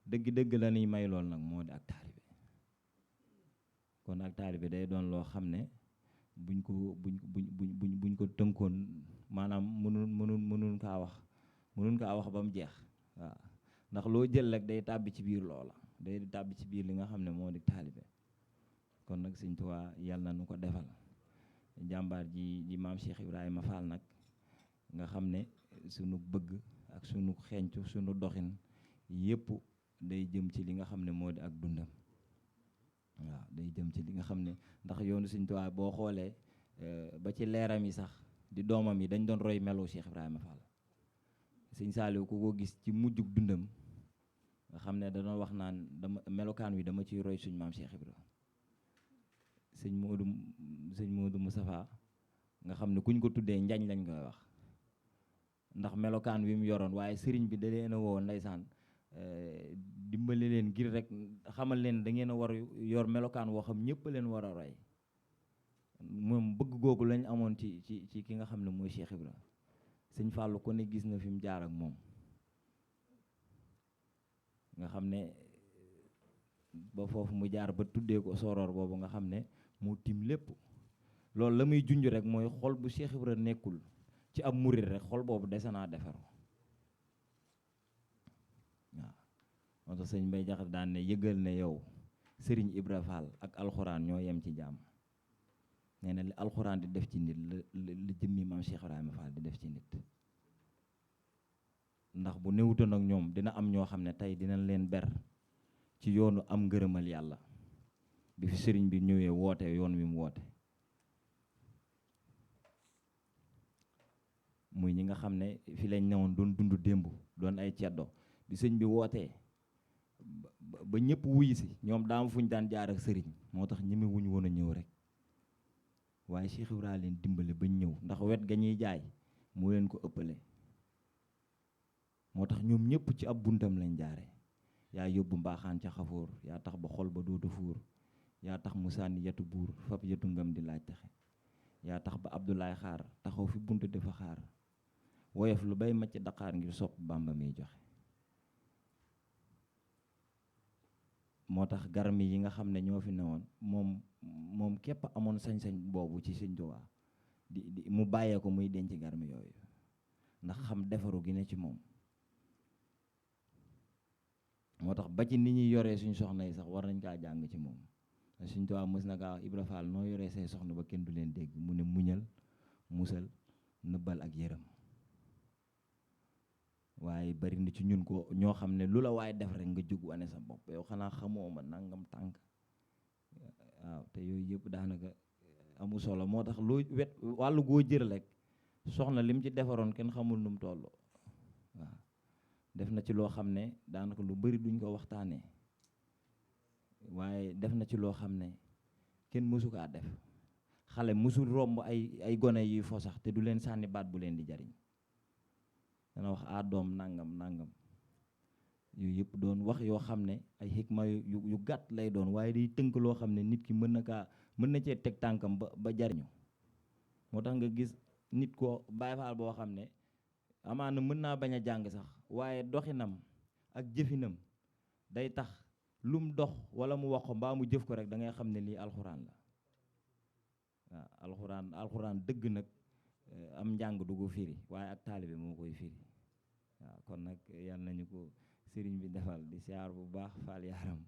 dëgg-dëgg la ñuy may lool nag moo di ak taalibe kon ak taalibe day doon loo xam ne buñ ko tënkoon maanaam mënun kaa wax ba mu jeex waaw ndax loo jël rek day tàbbi ci biir loola day tàbbi ci biir li nga xam ne moo di taalibe kon nag Sëñ Tuubaa yàlla na nu ko defal jàmbaar ji maam Cheikh Ibrahima Fall nag nga xam ne sunu bëgg ak sunu xeeñcu sunu doxin yépp day jëm ci li nga xam ne moo di ak dundam waaw day jëm ci li nga xam ne ndax yoonu Sëñ Tuubaa boo xoolee ba ci leeram yi sax di doomam yi dañ doon roy melo Cheikh Ibrahima Fall Sëñ Saaliw ku ko gis ci mujjug dundam nga xam ne da doon wax naan melokaan wi dama ciy roy suñ maam Cheikh Ibrahima sëñ Moodu Moustapha nga xam ne kuñ ko tuddee njañ lañ koy wax ndax melokaan wi mu yoroon waaye sëriñ bi da leen a woo ndeysaan dimbali leen ngir rek xamal leen da ngeen a war yor melokaan woo xam ñëpp leen war a roy moom bëgg googu lañ amoon ci ki nga xam ne mooy Cheikh Ibrahima sëñ Fallou ko ne gis na fi mu jaar ak moom nga xam ne ba foofu mu jaar ba tuddee ko soroor boobu nga xam ne mu tim lépp loolu la muy junj rek mooy xol bu Cheikh Ibrahima nekkul ci ab murit rek xol boobu dese naa defaru waaw moo tax sëñ Mbay Jaxate daan ne yëgal ne yow Sëriñ Ibra Fall ak alxuraan ñoo yem ci jàmm nee na li alxuraan di def ci nit la jëmmi maam Cheikh Ibrahima Fall di def ci nit ndax bu newutoon ak ñoom dina am ñoo xam ne tey dinañ leen ber ci yoonu am ngërëmal yàlla bi fi sëriñ bi ñëwee woote yoon wi mu woote muy ñi nga xam ne fi lañ newoon doon dund démb doon ay ceddo bi sëñ bi wootee ba ñëpp wuyu si ñoom daam fuñ daan jaar ak sëriñ moo tax ñeme wuñ woon a ñëw rek waaye Cheikh Ibrahima leen dimbale bañ ñëw ndax wet ga ñuy jaay moo leen ko ëppale moo tax ñoom ñëpp ci ab buntam lañ jaare yaa yóbbu mbaaxaan ca xafoor yaa tax ba xol ba dootu fuur yaa tax mu sànni yetu buur fab yetu ngam di laaj taxe yaa tax ba Abdoulaye xaar taxaw fi bunt dafa xaar woyof lu bay macc daqaar ngir sopp Bàmba miy joxe moo tax garmi yi nga xam ne ñoo fi newoon moom képp amoon sañ-sañ boobu ci Sëñ Tuubaa di mu bàyyee ko muy denc garmi yooyu ndax xam defaru gi ne ci moom moo tax ba ci nit ñuy yoree suñ soxna yi sax war nañ kaa jàng ci moom Sëñ Tuubaa mës na kaa wax Ibra Fall noo yoree say soxna ba kenn du leen dégg mu ne muñal musal nëbbal ak yërëm waaye bari na ci ñun ko ñoo xam ne lu la waaye def rek nga jóg wane sa bopp yow xanaa xamoo ma nangam tànk waaw te yooyu yëpp daanaka amul solo moo tax loo wàllu goo jël rek soxna lim ci defaroon kenn xamul nu mu toll waaw def na ci loo xam ne daanaka lu bari duñ ko waxtaanee waaye def na ci loo xam ne kenn mësu kaa def xale mësul romb ay gone yuy fo sax te du leen sànni baat bu leen di jariñ dana wax doom nangam yooyu yëpp doon wax yoo xam ne ay xikma yu gàtt lay doon waaye day tënk loo xam ne nit ki mën na cee teg tànkam ba jariñu moo tax nga gis nit ko Baay Faal boo xam ne amaana mën naa bañ a jàng sax waaye doxinam ak jëfinam day tax lum dox wala mu wax ko mbaa mu jëf ko rek da ngay xam ne lii alxuraan la waaw alxuraan dëgg nag am njàng du ko firi waaye ak taalibe moo koy firi waaw kon nag yal nañu ko sëriñ bi defal di siyaar bu baax Fall Yaram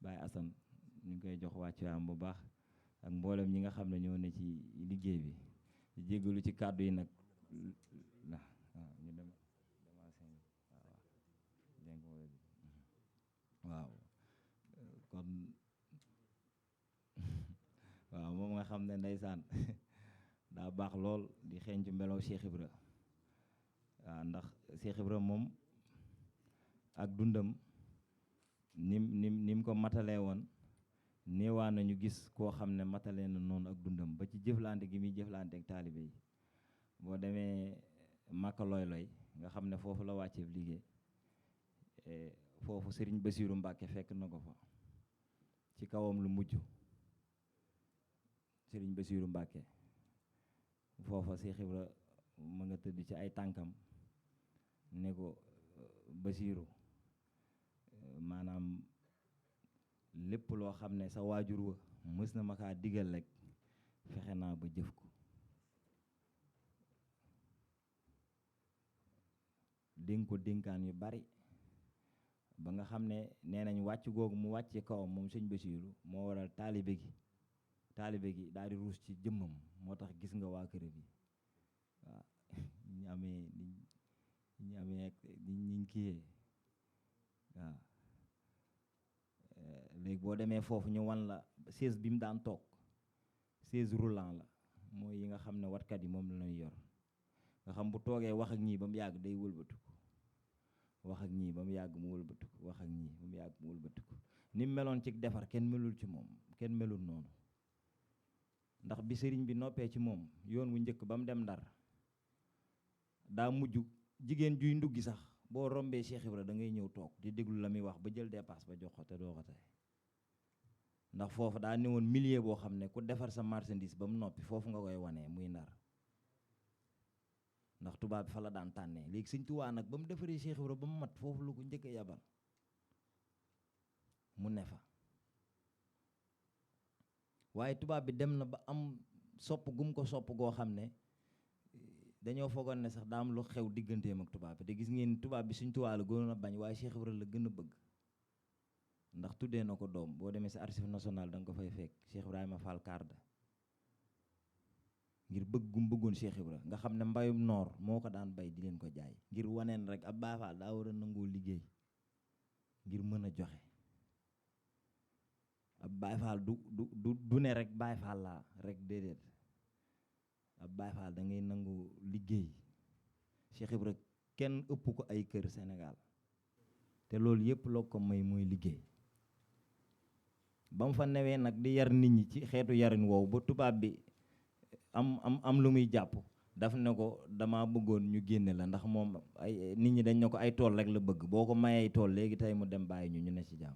Baye Assane ñu ngi koy jox wàccuwaayam bu baax ak mboolem ñi nga xam ne ñoo ne ci liggéey bi di jéggalu ci kàddu yi nag waaw ñu dem waaw kon waaw moom nga xam ne ndeysaan daa baax lool di xeeñ ci melaw Cheikh Ibra waaw ndax Cheikh Ibra moom ak dundam nim ko matalee woon néewaa nañu gis koo xam ne matalee na noonu ak dundam ba ci jëflante gi muy jëflante ak taalibe yi boo demee Màkka Loy nga xam ne foofu la wàcceeb liggéey foofu Sëriñ Basiiru Mbàkke fekk na ko fa ci kawam lu mujj Sëriñ Basiiru Mbàkke foofa Cheikh Ibra ma nga tëdd ci ay tànkam ne ko Basiiru maanaam lépp loo xam ne sa waajur wa mës na ma kaa digal rek fexe naa ba jëf ko. dénk ko dénkaan yu bari ba nga xam ne nee nañ wàcc googu mu wàcce kawam moom sëñ Basiiru moo waral taalibe gi daal di ruus ci jëmmam, moo tax gis nga waa kër bi waaw ñu amee niñ kiyee waaw. léegi boo demee foofu ñu wan la chaise bi mu daan toog chaise roulant la, mooy yi nga xam ne watkat yi moom la ñuy yor, nga xam bu toogee wax ak ñii ba mu yàgg day wëlbatiku, wax ak ñii ba mu yàgg mu wëlbatiku, wax ak ñii ba mu yàgg mu wëlbatiku. ni mu meloon ci defar kenn melul ci moom, kenn melul noonu. ndax bi sëriñ bi noppee ci moom yoon wu njëkk ba mu dem Ndar daa mujj jigéen juy nduggi sax boo rombee Cheikh Ibra da ngay ñëw toog di déglu la muy wax ba jël dépasse ba jox ko te doo ko tey. ndax foofu daa ne woon milieu boo xam ne ku defar sa marchandise ba mu noppi foofu nga koy wanee muy Ndar, ndax tubaab bi fa la daan tànnee. léegi sëñ Tuubaa nag ba mu defaree Cheikh Ibra ba mu mat foofu lu ko njëkk a yabal mu ne fa. waaye tubaab bi dem na ba am sopp gum ko sopp goo xam ne dañoo foogoon ne sax daa am lu xew digganteem ak tubaab bi te gis ngeen tubaab bi sëñ Tuubaa la gënoon a bañ, waaye Cheikh Ibra la gën a bëgg. ndax tuddee na ko doom, boo demee si archive national da nga ko fay fekk Cheikh Ibrahima Fall Karda, ngir bëgg gum bëggoon Cheikh Ibra nga xam ne mbayum noor moo ko daan bay di leen ko jaay, ngir waneen rek ab Baay Faal daa war a nangoo liggéey ngir mën a joxe. ab Baay Faal du ne rek Baay Faal laa rek, déedéet. ab Baay Faal da ngay nangu liggéey. Cheikh Ibra kenn ëpp ko ay kër Sénégal te loolu yëpp loo ko may mooy liggéey. ba mu fa newee nag di yar nit ñi ci xeetu yarin woowu ba tubaab bi am lu muy jàpp, daf ne ko dama bëggoon ñu génne la, ndax moom ay nit ñi dañ ne ko ay tool rek la bëgg, boo ko mayee tool léegi tey mu dem bàyyi ñu ne ci jàmm.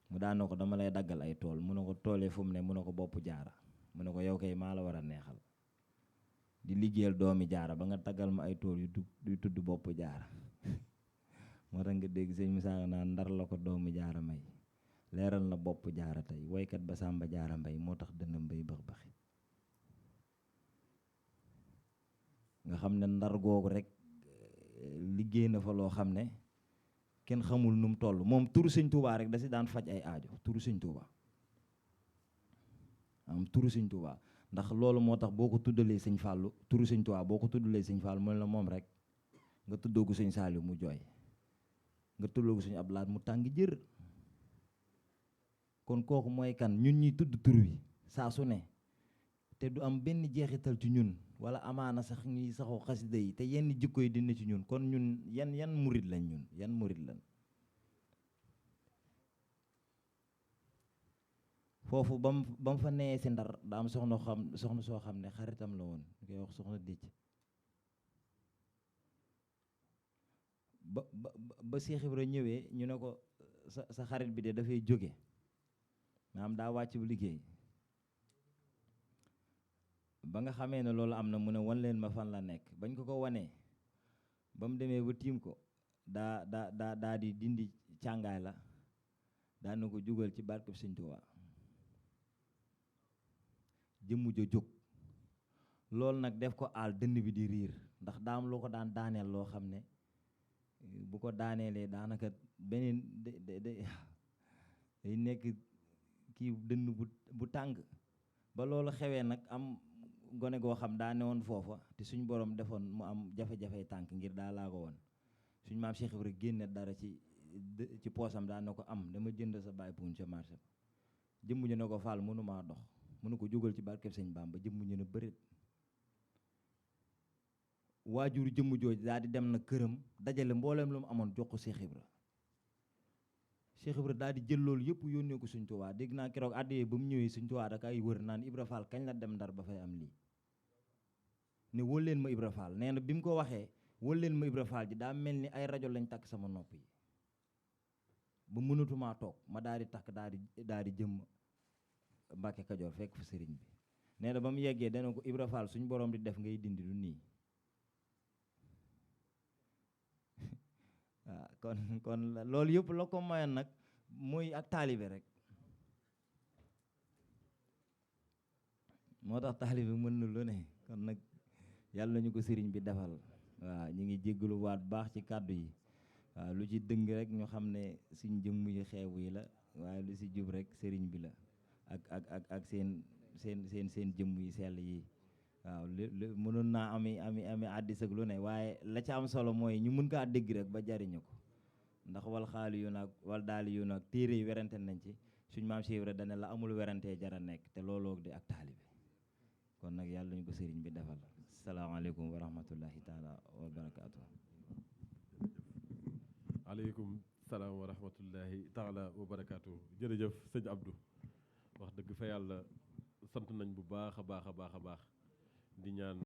mu daan ne ko dama lay daggal ay tool, mu ne ko toolee fu mu ne, mu ne ko Bopp Jaara, mu ne ko yow kay maa la war a neexal di liggéeyal doomi jaara ba nga daggal ma ay tool yu tudd Bopp Jaara. moo tax nga dégg sëñ Musaa naan Ndar la ko doomi jaara may, leeral na Bopp Jaara tey, woykat ba Sàmba Jaara Mbay moo tax dënn mbay bëx baxi. nga xam ne Ndar googu rek liggéey na fa loo xam ne kenn xamul nu mu toll. moom turu sëñ Tuubaa rek da si daan faj ay aajo, turu sëñ Tuubaa turu sëñ Tuubaa. ndax loolu moo tax boo ko tuddalee sëñ Fàllu turu sëñ Tuubaa, boo ko tuddalee sëñ Fàllu mooy la moom rek, nga tuddoo ko sëñ Saaliw mu jooy, nga tuddoo ko sëñ Abdu Lahat mu tàng jër. kon kooku mooy kan? ñun ñuy tudd tur wi saa su ne te du am benn jeexital ci ñun, wala amaana sax ñuy saxoo xasida yi te yenn jikko yi dina ci ñun. kon ñun yan murit lañ, ñun yan murit lañ. foofu ba mu fa nee si Ndar daa am soxna soo xam ne xaritam la woon, ñu koy wax soxna Décc. ba Cheikh Ibra ñëwee ñu ne ko sa xarit bi de dafay jóge, maanaam daa wàcc bu liggéey. ba nga xamee ne loolu am na mu ne wan leen ma fan la nekk. bañ ko wanee ba mu demee ba tiim ko daa di dindi càngaay la, daa na ko jugal ci barkeb Sëñ Tuubaa. jëmm ja jóg. loolu nag def ko aal dënn bi di riir, ndax daa am lu ko daan daaneel loo xam ne bu ko daaneelee daanaka beneen day nekk kii dënn bu tàng. ba loolu xewee nag am gone goo xam daa newoon foofa te suñ borom defoon mu am jafe-jafe tànk ngir daa laa ko woon. suñ maam Cheikh Ibra génne dara ci poosam daa ne ko am dama jënd sa baay puun ca marché ba. jëmm ñu ne ko Fall mënumaa dox, mënu ko jógal ci barkeb Sëñ Bàmba. jëmm ñu ne bëreet. waajur jëmm jooju daal di dem na këram dajale mboolem lu mu amoon jox ko Cheikh Ibra. Cheikh Ibra daal di jël loolu yëpp yónnee ko Sëñ Tuubaa. dégg naa keroog àddiyee ba mu ñëwee Sëñ Tuubaa da kay wër naan Ibra Fall kañ la dem Ndar ba fay am lii. ne wóol leen ma Ibra Fall. nee na bi mu ko waxee wóol leen ma Ibra Fall ji daa mel ni ay rajo lañ takk sama nopp yi ba mënatumaa toog ma daal di takk daal di jëm Mbàkke Kajoor fekk fa sëriñ bi. nee na ba mu yeggee dana ko Ibra Fall suñ borom di def ngay dindi du nii. waaw kon loolu yëpp la ko mayoon nag muy ak taalibe rek moo tax taalibe mën na lu ne kon nag yàlla nañu ko sëriñ bi defal waaw ñu ngi jéggalu waat baax ci kàddu yi waaw lu ci dëng rek ñu xam ne suñ jëmm yi xeewu yi la waaye lu si jub rek sëriñ bi la ak seen jëmm yi sell yi waaw mënoon naa ami addis ak lu ne waaye la ca am solo mooy ñu mun kaa dégg rek ba jariñu ko ndax wal xaali yu nag wal daali yu nag téere yi werante nañ ci suñ maam Cheikh Ibra dane la amul werantee jara nekk te looloo di ak taalibe kon nag yàlla ñu ko sëriñ bi defal salaamaaleykum wa rahmatullahi taala wa barakaatu. aleykum salaam wa rahmatullahi taala wa barakaatu. jërëjëf sëñ Abdou wax dëgg fa yàlla sant nañ bu baax a baax a baax a baax di ñaan